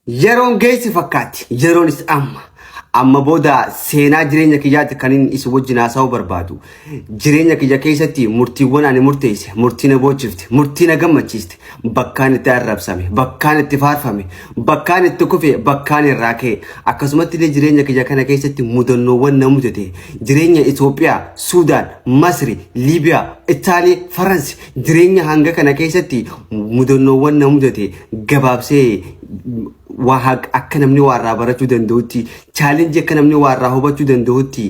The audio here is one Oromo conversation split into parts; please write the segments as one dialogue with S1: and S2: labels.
S1: Yeroon geessi fakkaatti. Yeroonis amma. Amma booda seenaa jireenya kiyyaatti kan inni isin wajjin haasa'uu barbaadu. Jireenya kiyya keessatti murtiiwwan ani murteesse, murtii na boochifte, murtii na gammachiiste, bakkaan itti arrabsame, bakkaan itti faarfame, bakkaan itti kufe, bakkaan irraa ka'e. Akkasumatti illee jireenya kiyya kana keessatti mudannoowwan na mudate. Jireenya Itoophiyaa, Suudaan, Masri, Liibiyaa, Itaalii, Faransi jireenya hanga kana keessatti mudannoowwan na mudate gabaabsee waa akka namni waa irraa barachuu danda'utti chaalenjii akka namni waa irraa hubachuu danda'utti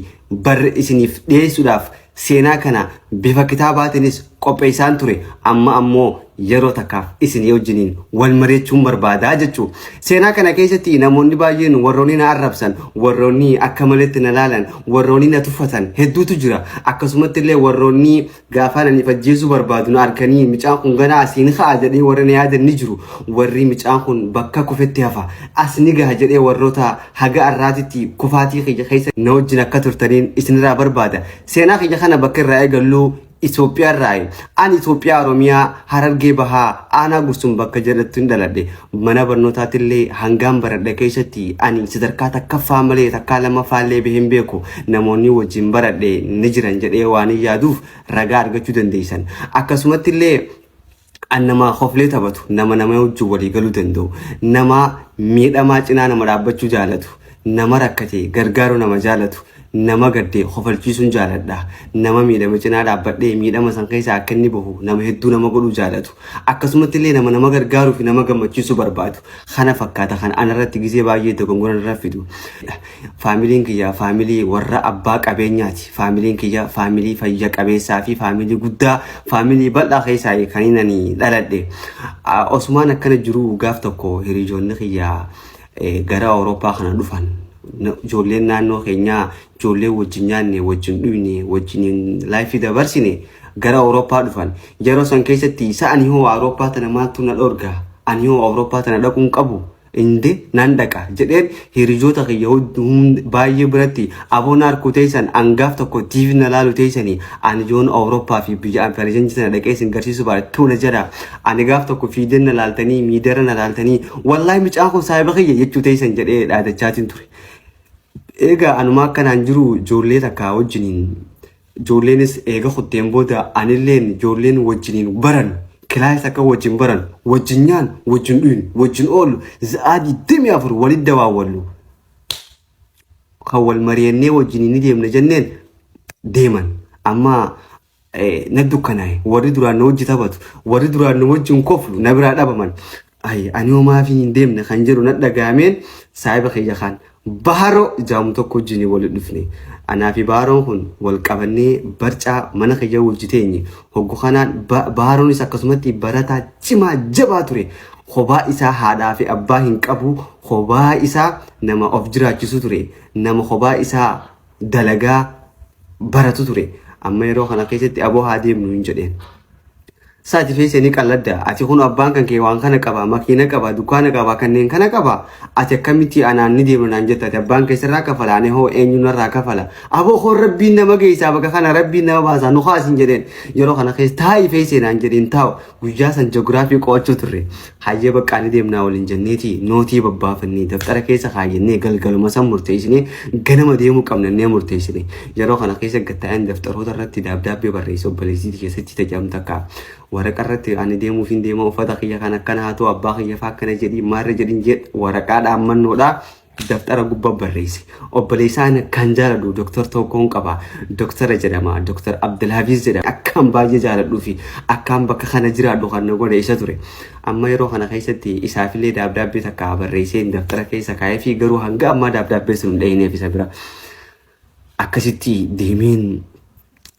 S1: barre isiniif dhiyeessuudhaaf seenaa kana bifa kitaabaatiinis qopheessaan ture amma ammoo yeroo takkaaf isinii wajjiniin wal mari'achuun barbaadaa jechuu. Seenaa kana keessatti namoonni baay'een warroonni na arrabsan, warroonni akka maletti na laalan, warroonni na tuffatan hedduutu jira. Akkasumatti illee warroonni Gaafaan ani if ajjeesuu barbaadu na arkanii micaan kun ganaa asii ni ka'a jedhee warra na yaadan ni jiru. Warri micaan kun bakka kufetti hafa as ni gaha jedhee warroota haga arraatitti kufaatii kiyya keessa na wajjin akka turtaniin isinirraa barbaada. Seenaa kiyya kana bakka irraa eegallu Itoophiyaa irraayi. Ani Itoophiyaa Oromiyaa Harargee Bahaa Aanaa Gursum bakka jedhattu hin dhaladhe. Mana barnootaatillee hangaan baradhe keessatti ani sadarkaa takkaffaa malee takkaa lammaffaallee bahee hin beeku. Namoonni wajjin baradhe ni jiran jedhee waan hin yaaduuf ragaa argachuu dandeessan. Akkasumatti illee an nama koflee taphatu, nama nama wajjin walii galuu danda'u, nama miidhamaa cinaa nama dhaabbachuu jaalatu, nama rakkate gargaaruu nama jaalatu, nama gadde kofalchiisuun jaaladha. Nama miidhame cinaa dhaabbadhee miidhama san keessaa akka inni bahu nama hedduu nama godhuu jaalatu. Akkasumatti illee nama nama gargaaruu fi nama gammachiisuu barbaadu. Kana fakkaata kan anarratti gizee baay'ee dogongora narra fidu. Faamiliin kiyya faamilii warra abbaa qabeenyaati. Faamiliin kiyya faamilii fayya qabeessaa fi faamilii guddaa faamilii bal'aa keessaa kan inni ani dhaladhe. Osumaan akkana jiru gaaf tokko hiriyoonni kiyya gara Awurooppaa kana dhufan. Ijoolleen naannoo keenyaa ijoollee wajjin nyaanne, wajjin dhuyne, wajjin laayifii dabarsine gara Awurooppaa dhufan. Yeroo san keessatti isa ani hoo Awurooppaa tana maaltu na dhorga? Ani hoo Awurooppaa tana dhaquu hin qabu? Inde nan dhaqa jedheen hiriyoota kiyya baay'ee biratti aboo na arkuu teessan angaaf tokko TV na laalu teessanii ani yoon Awurooppaa fi biyya Faranjii tana dhaqee isin garsiisuu baadhe tuuna jedha. Ani gaaf tokko fiideen na laaltanii miidara na laaltanii wallaahi mucaan kun saahiba kiyya jechuu teessan jedhee dhaadachaatiin ture. Egaa anuma akkanaan jiru ijoollee takka wajjiniin Ijoolleenis eega kutteen booda anilleen ijoolleen wajjiniin baran kilaas akka wajjin baran wajjin nyaan wajjin dhuynu wajjin oollu za'aa 24 walitti dawaawwallu kan wal mari'annee wajjiniin ni deemna jenneen deeman amma na dukkanaa'e warri duraan na wajji taphatu warri duraan na wajjin koflu na biraa dhabaman Ay, ani homaa fi hin deemne kan jedhu na dhagaameen saahiba kiyya kan Baharoo jaamu tokko wajjin wal dhufne. Anaa fi Baharoon kun wal qabannee barcaa mana kiyya wajji teenye. Hoggu kanaan Baharoonis akkasumatti barataa cimaa jabaa ture. Kophaa isaa haadhaa fi abbaa hin qabu. Kophaa isaa nama of jiraachisu ture. Nama kophaa isaa dalagaa baratu ture. Amma yeroo kana keessatti aboo haa deemnu hin jedheen. Sa ati feesee ni qalladda. Ati kun abbaan kan kee waan kana qaba, makiina qaba, dukkaana qaba, kanneen kana qaba. Ati akkamitti anaan ni deemna naan jetta. Ati abbaan kee sirraa kafala, ani hoo eenyu narraa kafala. Aboo hoo rabbiin nama geessaa bakka kana rabbiin nama baasaa nu kaasin jedheen. Yeroo kana keessa taa'i feesee naan jedheen taa'u. Guyyaa san ji'oogiraafii qo'achuu turre. Hayyee baqqaa ni deemnaa waliin jenneeti nootii babbaafannee daftara keessa kaayyannee galgaluma san murteessinee ganama deemuu qabnannee murteessine. Yeroo kana keessa gattaa'een daftaroota irratti daabdaabbee barreesse obboleettii keessatti tajaajilamtu akka waraqa irratti ani deemuuf hin deema uffata kiyya kan akkana haa ta'u abbaa kiyya fa'aa akkana jedhii maarra jedhin jedh waraqaa dhaammannoodha. Daftara gubbaa barreesse. Obboleessaa ani akkaan jaaladhu Doktar tokkoon qaba. Doktara jedhama. Doktar Abdulhafiz jedhama. Akkaan baay'ee jaaladhuu fi akkaan bakka kana jiraadhu kan na godhe isa ture. Amma yeroo kana keessatti isaafillee daabdaabbee takka barreesseen daftara keessa kaa'ee fi garuu hanga ammaa daabdaabbee sun hin dhahineef isa bira. Akkasitti deemeen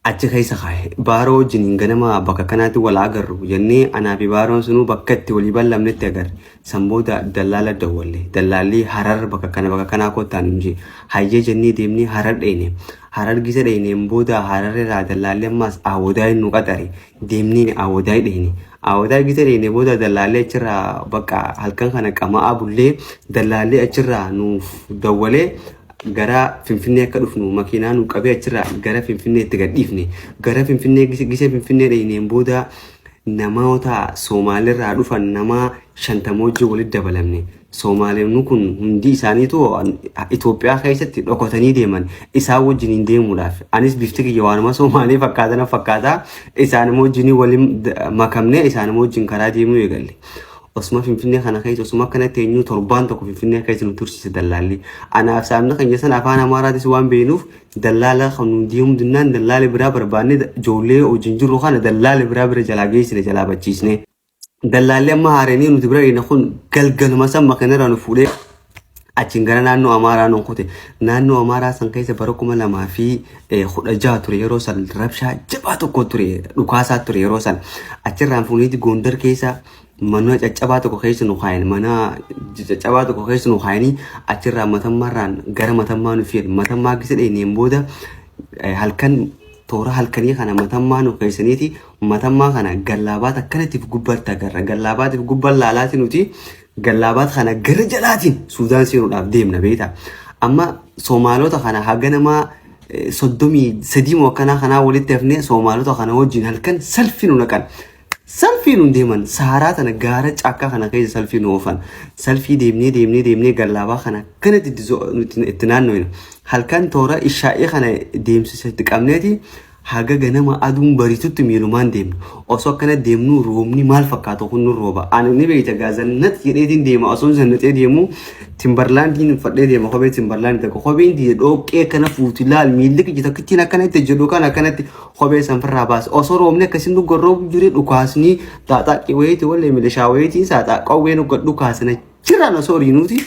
S1: achi keessa kaa'e. Baaroo wajjiniin ganama bakka kanaatti wal agarru jennee anaa fi baaroon sunuu bakka itti walii ballamnetti agarre. San booda dallaala dawwalle. Dallaalli Harar bakka kana bakka kanaa kottaa nuun jee. Hayyee jennee deemnee Harar dheyne. Harar gisa dheyneen booda Harar irraa dallaalli ammaas Awwadaay nu qaxare. Deemnee Awwadaay dheyne. Awwadaay gisa dheyne booda dallaalli achirraa bakka halkan kana qama'aa bullee dallaalli achirraa nuuf dawwalee gara Finfinnee akka dhufnu makiinaa nu qabee achirraa gara Finfinneetti gad dhiifne. Gara Finfinnee gisa Finfinnee dheyneen booda Namoota Soomaalirraa dhufan nama 50 wajjin walitti dabalamne. Soomaalonni kun hundi isaaniitu Itoophiyaa keessatti dhokatanii deeman isaan wajjiniin deemuudhaaf. Anis bifti kiyya waanuma Soomaalee fakkaata na fakkaata. Isaanuma wajjinii waliin makamnee isaanuma wajjin karaa deemuu eegalle. Osuma Finfinnee kana keessa osuma akkanatti eenyuu torbaan tokko Finfinnee keessa nu tursiise dallaalli. Anaaf saamna keenya sana afaan Amaaraatis waan beeknuuf Dallaala kan nuun deemuu dinnaan dallaala biraa barbaanne ijoollee wajjin jirru kana dallaala biraa bira jalaa geessine jalaa bachiisne. Dallaalli amma haareenii nuti bira dhaqne kun galgaluma san makiinarraa nu fuudhee achiin gara naannoo Amaaraa nu kute. Naannoo Amaaraa san keessa bara 2016 ture yeroo san rabshaa jabaa tokko ture dhukaasaa ture yeroo san. Achirraan fuuneeti Gondar keessa mana caccabaa tokko keessa nu kaayan mana caccabaa tokko keessa nu kaayanii achirraa matammaarraan gara matammaa nu fidan matammaa gisa dheenyeen booda halkan toora halkanii kana matammaa nu keessaniiti matammaa kana gallaabaat akkanatti gubbaatti agarra gallaabaatiif gubbaan laalaati nuti gallaabaat kana gara jalaatiin Suudaan seenuudhaaf deemna beektaa amma Soomaalota kana haga namaa 33 moo akkanaa kanaa walitti hafnee Soomaalota kana wajjin halkan salfii nu naqan. Salfii nun deeman saaraa tana gaara caakkaa kana keessa salfii nu oofan. Salfii deemnee deemnee deemnee gallaabaa kana akkanatti nuti itti naannoyna. Halkan toora ishaa'ii kana deemsisa itti qabneeti haga ganama aduun bariitutti miilumaan deemna. Osoo akkana deemnuu roobni maal fakkaatu kun nu rooba. Ani ni beekta gaa zannat jedheetiin deema osoo zannatee deemu Timbarlaandiin uffadhee deema kophee Timbarlaandii tokko kopheen tiyya dhoqqee akkana fuuti laal miilli kiyya tokkittiin akkana itti jedhu kan akkanatti kophee san firraa baase osoo roobni akkasiin nu gorroobu jiru dhukaasni taaxaaqii wayiiti wallee milishaa wayiitiin saaxaa qawwee nu gad dhukaasna jiraan osoo riinuuti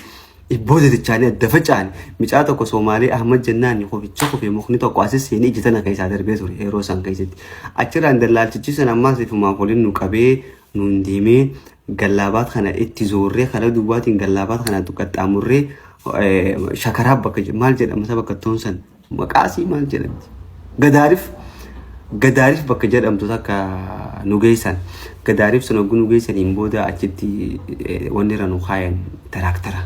S1: booda dachaanii adda faca'an micaa tokko Soomaalee Ahmad jennaan koficha kofee mukni tokko asis seenee ija tana keessaa darbee ture yeroo san keessatti achirraan dallaalchichi san ammaas ifumaaf waliin nu qabee nuun deemee gallaabaat kana itti zoorree karaa duubaatiin gallaabaat kana qaxxaamurree shakaraa bakka maal jedhama isa bakka toon san maqaasii maal jedhamti gadaarif gadaarif bakka jedhamtu takka nu geessan gadaarif sun hogguu nu geessaniin booda achitti wanni irra nu kaayan taraaktara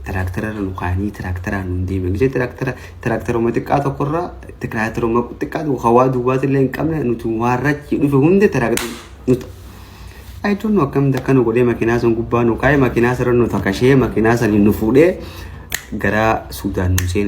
S1: taraaktara irra nu kaayanii tiraaktaraan nu deeme gisee tiraaktara tiraaktaruma xiqqaa tokkorra tiraaktaruma xiqqaa tokko hawaa duubaati illee hin qabne nuti waan rachi dhufe hunda tiraaktara nuti I don't know akkamitti akka nu godhee makiinaa sun gubbaa nu kaa'e makiinaa sarara nu takashee makiinaa saniin nu fuudhee gara Suudaan nu seene.